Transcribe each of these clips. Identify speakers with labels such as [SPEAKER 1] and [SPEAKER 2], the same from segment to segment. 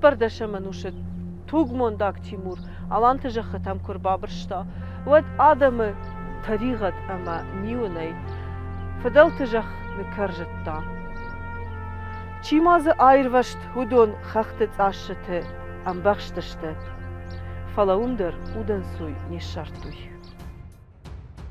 [SPEAKER 1] Цыппӕрдӕсӕм ӕнусы тугмондаг Тимур аланты зӕххытӕм куы рбабырста, уӕд адӕмы тӕригъӕд ӕмӕ ниуынӕй фыдӕлты зӕхх ныккӕрзыдта. Чи ма дзы аирвӕзт, уыдон хӕхты цъассыты ӕмбӕхстысты, фӕлӕ уым дӕр удӕнцой не ссардтой.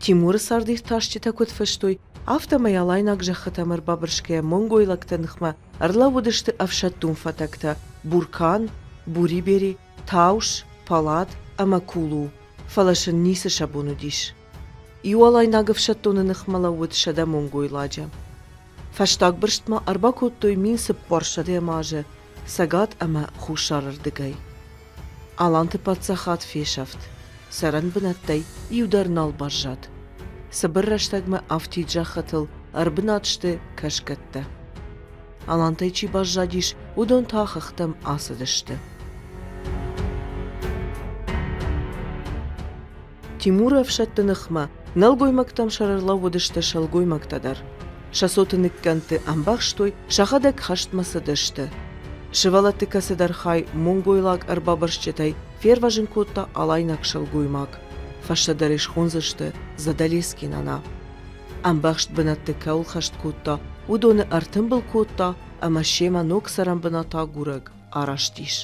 [SPEAKER 2] Тимуры цардиртасджытӕ куыд фыстой, афтӕмӕй алайнаг зӕххытӕм ӕрбабырсгӕйӕ монгойлӕгты ныхмӕ ӕрлӕууыдысты ӕфсӕддон фӕтӕгтӕ Буркан, Бурибери, Таус, Палат ӕмӕ Кулу, фӕлӕ сын ницы сӕ бон уыдис. Иу алайнаг ӕфсӕддоны ныхмӕ лӕууыд 100 монгойладжы. Фӕстаг бырстмӕ ӕрбакодтой 1400 азы цӕгат ӕмӕ хуссарырдыгӕй. Аланты паддзахад фесӕфт, цӕрӕнбынӕттӕй иу дӕр нал баззад. Цыбыр рӕстӕгмӕ афтид зӕххытыл ӕрбынат сты кӕсгӕттӕ. Алантӕй чи баззадис, уыдон та хӕхтӕм ацыдысты. Тимуры ӕфсӕдты ныхмӕ нӕлгоймӕгтӕм сӕрӕрлӕууыдысты сылгоймӕгтӕ дӕр. Сӕ цоты ныккӕндты ӕмбӕхстой, сӕхӕдӕг хӕстмӕ цыдысты. Сывӕллӕтты кӕцыдӕр хай монгойлаг ӕрбабырсджытӕй фервӕзын кодта алайнаг сылгоймаг. Фӕстӕдӕр ӕй схондзысты Задалески нана. Ӕмбӕхст бынӕтты кӕуыл хӕст кодта, уыдоны ӕртымбыл кодта ӕмӕ семӕ ног цӕрӕнбынат агурӕг араст ис.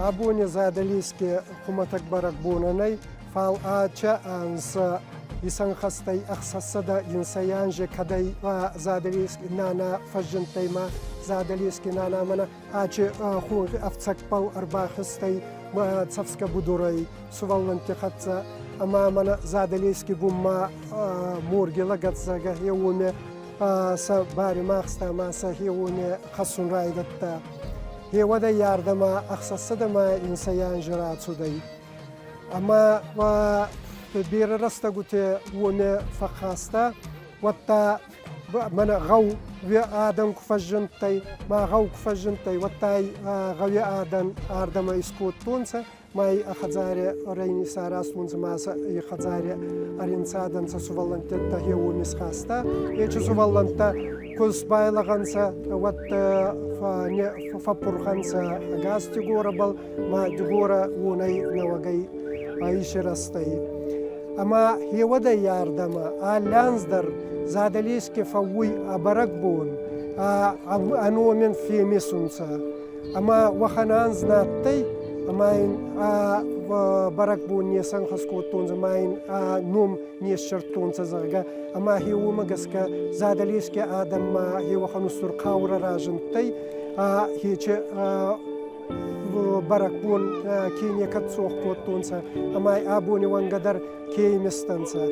[SPEAKER 3] Абони Задӕлески хумӕтӕг бӕрӕгбонӕн ӕй, фал ачӕ анз исӕнхӕст ӕй 601 анзи, кӕдӕй Задӕлески нана фӕззиндтӕй ма Задӕлески нана мӕнӕ ачи хонхи ӕфцӕгбӕл ӕрбахизтӕй цӕфсгӕ будурӕй сувӕллӕнтти хӕццӕ ӕма мӕнӕ Задӕлески бунмӕ морги лӕгӕтзӕгӕ уоми сӕ баримӕхста ма сӕ хеуони хӕссун райдӕдта. Хеуӕдӕй ардӕмӕ ӕхсӕзсӕдӕмӕ инсӕй анзи рацудӕй. Ӕма берӕ рӕстӕгути уоми фӕххаста, уӕдта мӕнӕ гъӕу адӕн ку фӕззиндтӕй, ма гъӕу ку фӕззиндтӕй, уӕдта гъӕуи адӕн ардӕмӕ искодтонцӕ ма и хӕдзари исаразтонцӕ ма сӕ и хӕдзари ӕринцадӕнцӕ сувӕллӕнттӕ хе уоми схаста. Ечи сувӕллӕнттӕ ку сбайлӕгъӕнцӕ, уӕд фӕппурхӕнцӕ ӕгас Дигорабӕл, ма Дигора уонӕй нӕуӕгӕй исирӕзтӕй. Ӕма хеуӕдӕй ардӕмӕ алли анз дӕр Задӕлески фӕууй ӕ бӕрӕгбон, ӕ номин фемесунцӕ. Ӕма уӕхӕн анз нӕ адтӕй, ӕма ин ӕ бӕрӕгбон не сӕнхӕст кодтонцӕ, ӕма ин ӕ ном не ссердтонцӕ, зӕгъгӕ. Ӕма хе уомӕ гӕсгӕ Задӕлески адӕммӕ хе уӕхӕн устур хъаурӕ разиндтӕй, хече бӕрӕгбон ке некӕд цох кодтонцӕ, ӕма абони уӕнгӕ дӕр ке имистӕнцӕ.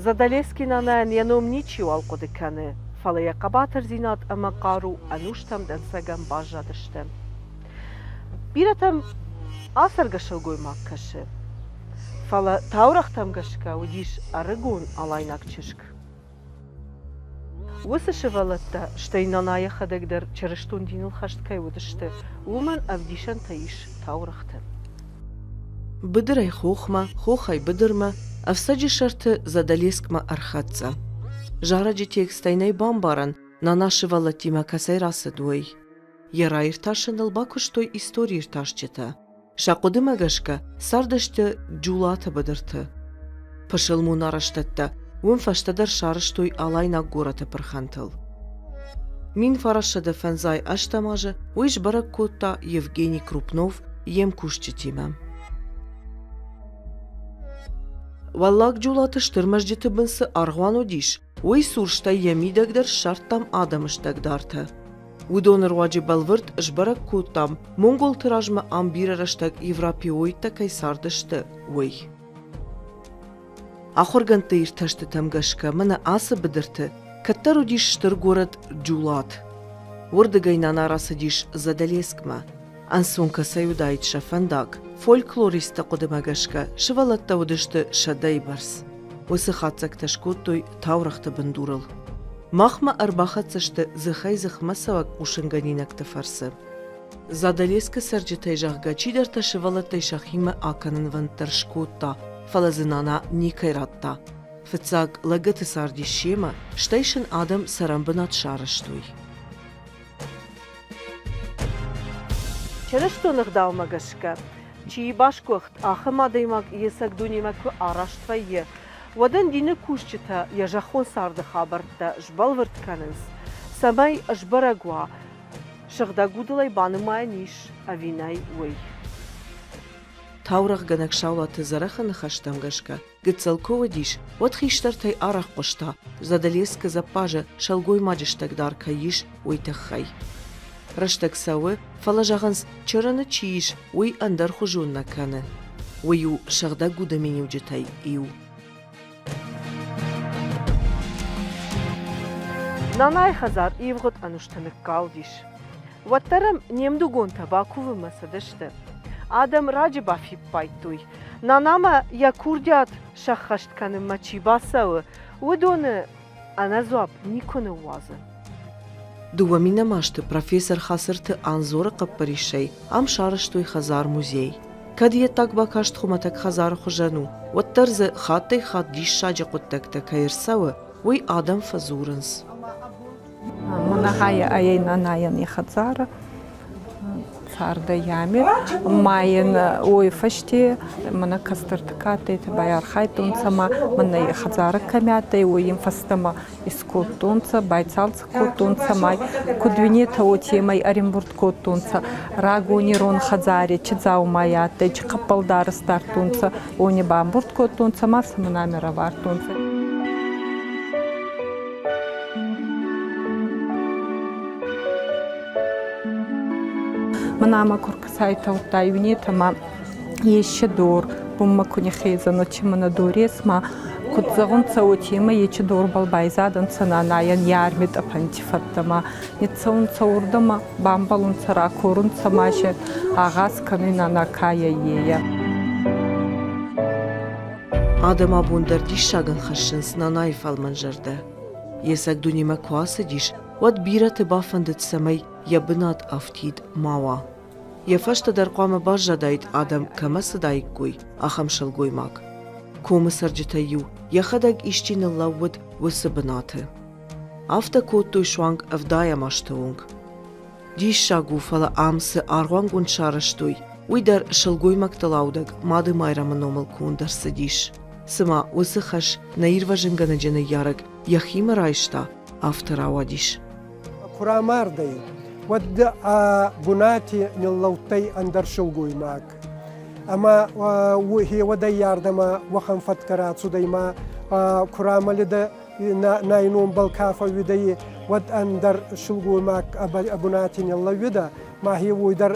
[SPEAKER 1] Задалески нанайӕн йӕ ном ничиуал хъуыды кӕны, фӕлӕ йӕ хъӕбатырдзинад ӕмӕ хъару ӕнустӕм дӕнцӕгӕн баззадысты. Бирӕтӕм ацӕргӕ сылгоймаг кӕсы, фӕлӕ таурӕгътӕм гӕсгӕ уыдис ӕрыгон алайнаг чызг. Уыцы сывӕллӕттӕ, стӕй нана йӕхӕдӕг дӕр чырыстон диныл хӕст кӕй уыдысты, уымӕн ӕвдисӕнтӕ ис таурӕгъты.
[SPEAKER 2] Быдырӕй хохмӕ, хохӕй быдырмӕ, ӕфцӕджы сӕрты Задӕлескмӕ ӕрхӕццӕ. Зарӕджы текстӕй нӕй бамбарӕн, нана сывӕллӕттимӕ кӕцӕй рацыд, уый. Йӕ раиртасыныл бакуыстой историиртасджытӕ. Сӕ хъуыдымӕ гӕсгӕ цардысты Джулаты быдырты. Пысылмон арӕзтӕдтӕ уым фӕстӕдӕр сарӕзтой алайнаг горӕты пырхӕнтыл. 1958 азы уый сбӕрӕг кодта Евгений Крупнов йе мкусджытимӕ. Уӕллаг Джулаты стыр мӕзджыты бын цы аргъуан уыдис, Уый цур стӕй йӕ мидӕг дӕр ссардтам адӕмы стӕгдартӕ. Уыдоны руаджы бӕлвырд сбӕрӕг кодтам, монголты размӕ ам бирӕ рӕстӕг европеоидтӕ кӕй цардысты, уый. Ахуыргӕндты иртӕстытӕм гӕсгӕ мӕнӕ ацы быдырты кӕддӕр уыдис стыр горӕт Джулат. Уырдыгӕй нана рацыдис Задӕлескмӕ. Ӕнцон кӕцӕй уыдаид сӕ фӕндаг, фольклористты хъуыдымӕ гӕсгӕ сывӕллӕттӕ уыдысты сӕдӕйы бӕрц. Уыцы хатдзӕгтӕ скодтой таурӕгъты бындурыл. Махмӕ ӕрбахӕццӕ сты дзыхӕй-дзыхмӕ цӕуӕг хъусынгӕнинӕгты фӕрцы. Задӕлескы цӕрджытӕй, зӕгъгӕ, чидӕртӕ сывӕллӕттӕй сӕхимӕ акӕнынвӕнд дӕр скодта, фӕлӕ дзы нана никӕй радта. Фыццаг лӕгӕты цардис семӕ, стӕй сын адӕм цӕрӕнбынат сарӕзтой.
[SPEAKER 1] Чырыстон ӕгъдаумӕ гӕсгӕ, чи басгуыхт, ахӕм адӕймаг йе цӕг дунемӕ куы араст вӕййы, уӕд ын дины кусджытӕ йӕ зӕххон царды хабӕрттӕ сбӕлвырд кӕнынц, цӕмӕй сбӕрӕг уа, сыгъдӕг удыл ӕй банымайӕн ис ӕви нӕй, уый.
[SPEAKER 2] Таурӕгъгӕнӕг Саулаты Дзӕрӕхы ныхӕстӕм гӕсгӕ, гыццыл куы уыдис, уӕд хистӕртӕй арӕх хъуыста, Задӕлескы дзӕппазы сӕлгоймаджы стӕгдар кӕй ис, уый тыххӕй. Рӕстӕг цӕуы, фӕлӕ зӕгъынц, чырыны чи ис, уый ӕндӕрхуызон нӕ кӕны. Уый у сыгъдӕг уды миниуджытӕй иу.
[SPEAKER 1] Нанайы хӕдзар ивгъуыд ӕнусты ныккалдис. Уӕддӕр ӕм не мдугонтӕ бакувынмӕ цыдысты. Адӕм раджы бафиппайдтой, Нанамӕ йӕ курдиат сӕххӕст кӕнынмӕ чи бацӕуы, уыдоны ӕнӕдзуапп никуы ныууадзы.
[SPEAKER 2] Дыууӕ минӕм азты профессор Хацырты Анзоры хъӕппӕрисӕй ам сарӕзтой хӕдзар-музей. Кӕд йе ддаг бакаст хуымӕтӕг хӕдзары хуызӕн у, уӕддӕр дзы хаттӕй-хатт диссаджы хъуыддӕгтӕ кӕй ӕрцӕуы, уый адӕм фӕдзурынц.
[SPEAKER 4] Мынахайы ӕй нанайӕн йӕ хӕдзары цардӕй ами. Ма ин уой фӕсте мӕнӕ кӕстӕрти ка адтӕй, байархайдтонцӕ ма мӕнӕ хӕдзарӕ кӕми адтӕй, уой ин фӕстӕмӕ искодтонцӕ, байцалцӕг кодтонцӕ ма куд уинетӕ, уотемӕй ӕримбурд кодтонцӕ рагон ирон хӕдзари чи дзаумай адтӕй, чи хъӕппӕлдарӕс дардтонцӕ, уони бамбурд кодтонцӕ ма сӕ мӕнӕ равардтонцӕ. Мӕнӕ ку рцӕйтаудта уинетӕ ма есе дор бунмӕ ку ниххезӕн, чи мӕнӕ дорес ма куд зӕгъунцӕ, уотемӕй ечи дорбӕл байзадӕнцӕ нанайӕн е арми тъӕпӕнти фӕдтӕ ма ниццӕунцӕ уордӕмӕ, бамбӕлунцӕ, ракорунцӕ ма се агъаз кӕнуй нана кайӕй ее.
[SPEAKER 2] Адӕм абон дӕр диссагӕн хӕссынц нанайы фӕлмӕн зӕрдӕ. Йе цӕг дунемӕ куы ацыдис, уӕд бирӕты бафӕндыд, цӕмӕй йӕ бынат афтид ма уа. Йӕ фӕстӕ дӕр хъуамӕ баззадаид, адӕм кӕмӕ цыдаиккой, ахӕм сылгоймаг. Комы цӕрджытӕй-иу йӕхӕдӕг исчи ныллӕууыд уыцы бынаты. Афтӕ кодтой суанг ӕвдайӕм азты онг. Диссаг у, фӕлӕ ам цы аргъуангонд сарӕзтой, уый дӕр сылгоймӕгтыл аудӕг Мады Майрӕмы номыл конд ӕрцыдис. Цыма уыцы хӕс нӕ ирвӕзынгӕнӕджы ныййарӕг йӕхимӕ райста, афтӕ рауадис.
[SPEAKER 3] Куы рамардӕй, уӕд ӕ бунати ниллӕудтӕй ӕндӕр силгоймаг. Ӕма хеуӕдӕй ардӕмӕ уӕхӕн фӕткӕ рацудӕй ма ку рамӕлидӕ нӕ номбӕл ка фӕууидӕ, уӕд ӕндӕр силгоймаг ӕ бунати ниллӕууидӕ, ма хе уой дӕр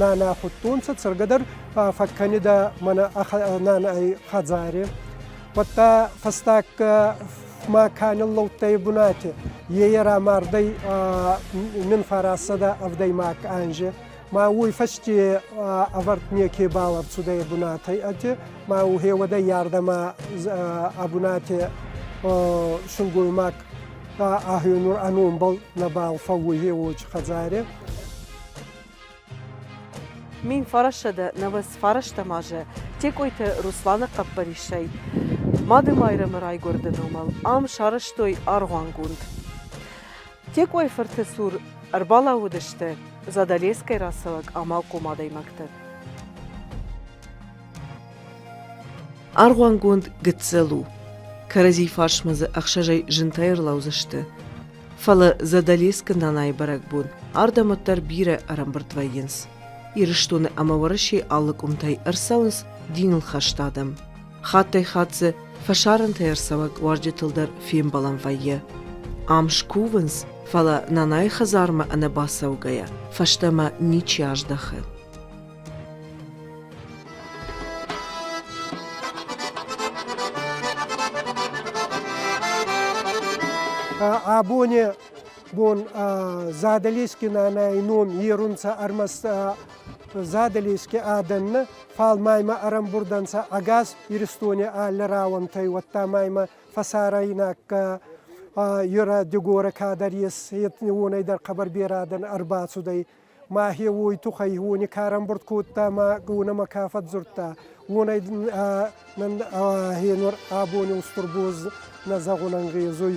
[SPEAKER 3] нана худтонцӕ, цӕргӕ дӕр фӕккӕнидӕ мӕнӕ нанай хӕдзари. Уӕдта фӕстаг ма ка ниллӕудтӕй бунати, е рамардӕй мин фарасадӕ ӕвдӕймаг анзи. Ма уой фӕсте ӕвӕрд неке бал ӕрцудӕй бунатӕй ӕти, ма ухеуӕдӕй ардӕмӕ ӕ бунати силгоймаг ӕхе нур ӕ номбӕл нӕбал фӕууй хеуоч хӕдзари.
[SPEAKER 1] 1999 азы Текъойты Русланы хъӕппӕрисӕй Мады Майрӕмы райгуырды номыл ам сарӕзтой аргъуангонд. Текъойы фырты цур ӕрбалӕууыдысты Задӕлескӕй рацӕуӕг амалхъом адӕймӕгтӕ.
[SPEAKER 2] Аргъуангонд гыццыл у. Кӕрӕдзи фарсмӕ дзы ӕхсӕзӕй зынтӕй ӕрлӕудзысты. Фӕлӕ Задӕлескы нанайы бӕрӕгбон ардӕм уӕддӕр бирӕ ӕрӕмбырд вӕййынц. Ирыстоны ӕмӕ Уӕрӕсейы алы къуымтӕй ӕрцӕуынц диныл хӕст адӕм. Хаттӕй-хатт дзы фӕсарӕнтӕй ӕрцӕуӕг уазджытыл дӕр фембӕлӕн вӕййы. Ам скувынц, фӕлӕ нанайы хӕдзармӕ ӕнӕбацӕугӕйӕ фӕстӕмӕ ничи аздӕхы.
[SPEAKER 3] Абони бон Задӕлески нанай ном ерунцӕ ӕрмӕст Задӕлески адӕн нӕ, фал ма имӕ ӕрӕмбурдӕнцӕ ӕгас Иристони алли рауӕнтӕй, уӕдта ма имӕ фӕсарӕйнаг ерӕ Дигорӕ кадӕр ес, уонӕй дӕр хъӕбӕр берӕ адӕн ӕрбацудӕй. Мӕхе уой туххӕй уони ка ӕрӕмбурд кодта ма уонӕмӕ ка фӕдздзурдта, уонӕй нӕн хенур абони устур боз нӕ зӕгъун ӕнгъезуй.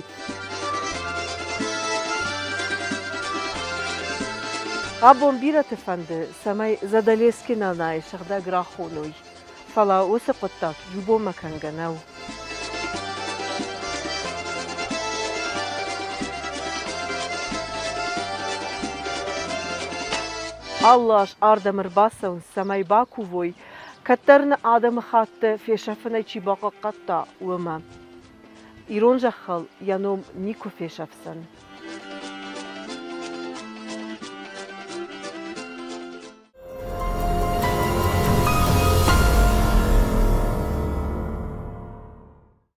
[SPEAKER 1] Абон бирӕты фӕнды, цӕмӕй Задӕлески Нанайы сыгъдӕг рахоной, фӕлӕ уыцы хъуыддаг иу бонмӕ кӕнгӕ нӕу. Алы аз ардӕм ӕрбацӕуынц, цӕмӕй бакувой, кӕддӕр нӕ адӕмыхатты фесӕфынӕй чи бахъахъхъӕдта, уымӕ. Ирон зӕххыл йӕ ном никуы фесӕфдзӕн.